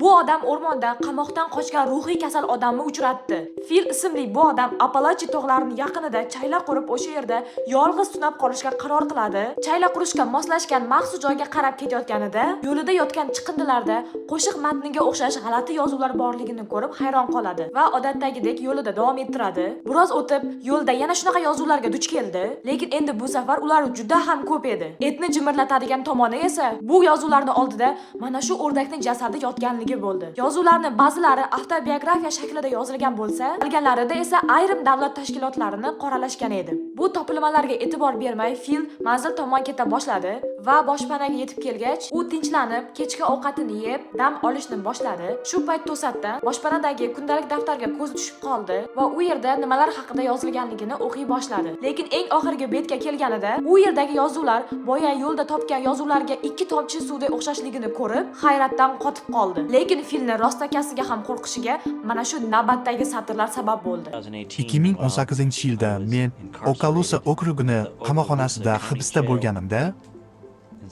Bu odam o'rmonda qamoqdan qochgan ruhiy kasal odamni uchratdi. Fil ismli bu odam Apalachi tog'larining yaqinida chayla qurib, o'sha yerda yolg'iz tunab qolishga qaror qiladi. Chayla qurishga moslashgan maxsus joyga qarab ketayotganida, yo'lida yotgan chiqindilarda qo'shiq matniga o'xshash g'alati yozuvlar borligini ko'rib hayron qoladi va odatdagidek yo'lida davom ettiradi. Biroz o'tib, yo'lda yana shunaqa yozuvlarga duch keldi, lekin endi bu safar ular juda ham ko'p edi. Etni jimirlatadigan tomoni esa bu yozuvlarni oldida mana shu o'rdakning jasadi yotganligi bo'ldi. Yozuvlarni ba'zilari avtobiografiya shaklida yozilgan bo'lsa, qolganlarida esa ayrim davlat tashkilotlarini qoralashgan edi. Bu topilmalarga e'tibor bermay, Fil manzil tomon keta boshladi va boshpanaga yetib kelgach, u tinchlanib, kechki ovqatini yeb, dam olishni boshladi. Shu payt to'satdan boshpanadagi kundalik daftarga ko'zi tushib qoldi va u yerda nimalar haqida yozilganligini o'qiy boshladi. Lekin eng oxirgi betga kelganida u yerdagi yozuvlar boya yo'lda topgan yozuvlarga ikki tomchi suvday o'xshashligini ko'rib, hayratdan qotib qoldi. Lekin Filni rostakasiga ham qo'rqishiga mana shu navbatdagi satrlar sabab bo'ldi. 2018-yilda men Okalusa okrugini qamoqxonasida hibsda bo'lganimda,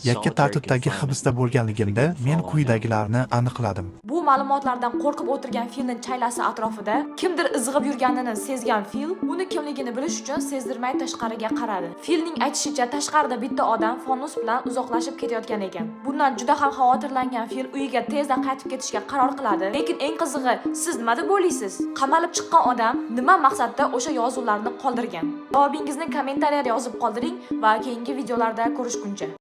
yakka tartibdagi hibsda bo'lganligimda men quyidagilarni aniqladim. Bu ma'lumotlardan qo'rqib o'tirgan Filning chaylasi atrofida kimdir izg'ib yurganini sezgan Fil uni kimligini bilish uchun sezdirmay tashqariga qaradi. Filning aytishicha, tashqarida bitta odam fonus bilan uzoqlashib ketayotgan ekan. Bundan juda ham xavotirlangan Fil uyiga tezda qaytib ketishga qaror qiladi. Lekin eng qizig'i, siz nima deb o'ylaysiz? Qamalib chiqqan odam nima maqsadda o'sha yozuvlarni qoldirgan? Javobingizni kommentariyada yozib qoldiring va keyingi videolarda ko'rishguncha.